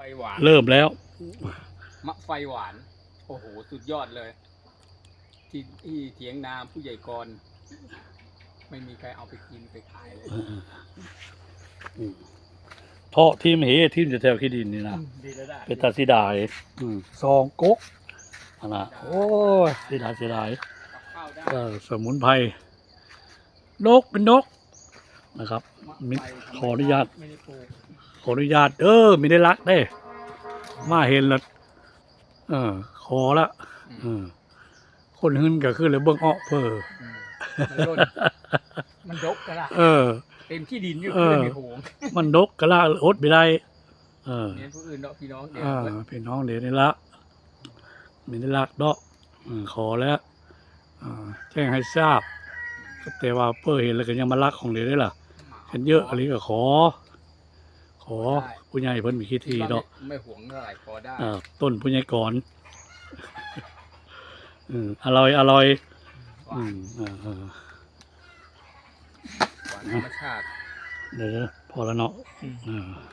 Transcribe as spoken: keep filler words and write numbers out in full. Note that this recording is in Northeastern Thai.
ไฟหวาน เริ่มแล้ว มะไฟหวาน โอ้โห สุดยอดเลย ที่ที่เถียงนาผู้ใหญ่กรณ์ ไม่มีใครเอาไปกินไปขายเลย เอออืมเทาะทิ่มเหทิ่มแถวขี้ดินนี่นะ ดีแล้วได้ เป็นตาเสียดายอืมสองกกอันนะโอ้ยเสียดายเสียดาย กับข้าวได้ เออสมุนไพรนกเป็นนกนะครับ มะ มิ ไฟธรรม ขออนุญาต ไม่ได้ปลูก ขออนุญาตเออไม่ได้รักเด้ มาเห็นแล้วเออ ขอละเออ คนหื้นก็คือเลยเบิ่งออกเพิ่อ อืมมันร่น มันดกกะละ เออ เต็มที่ดินอยู่ เออ เพื่อนในโหง มันดกกะละอดไม่ได้ เออ เน้นผู้อื่นเนาะพี่น้องเดี๋ยว อ่าพี่น้องเดี๋ยวนี้ละมีได้รักเนาะอืมขอแล้วอ่าแจ้งให้ทราบ แต่ว่าเปิ้นเห็นแล้วก็ยังมารักของเดียวได้ล่ะ ฉันเยอะอะไรก็ขอ ขอ ผู้ใหญ่เพิ่นมีคิดที่เนาะ ไม่หวงเท่าไหร่พอได้ อ่าต้นผู้ใหญ่ก่อนอืมอร่อยอร่อยอืมอ่าอ่า หวานธรรมชาติ เดี๋ยวๆพอแล้วเนาะ อืม อ่า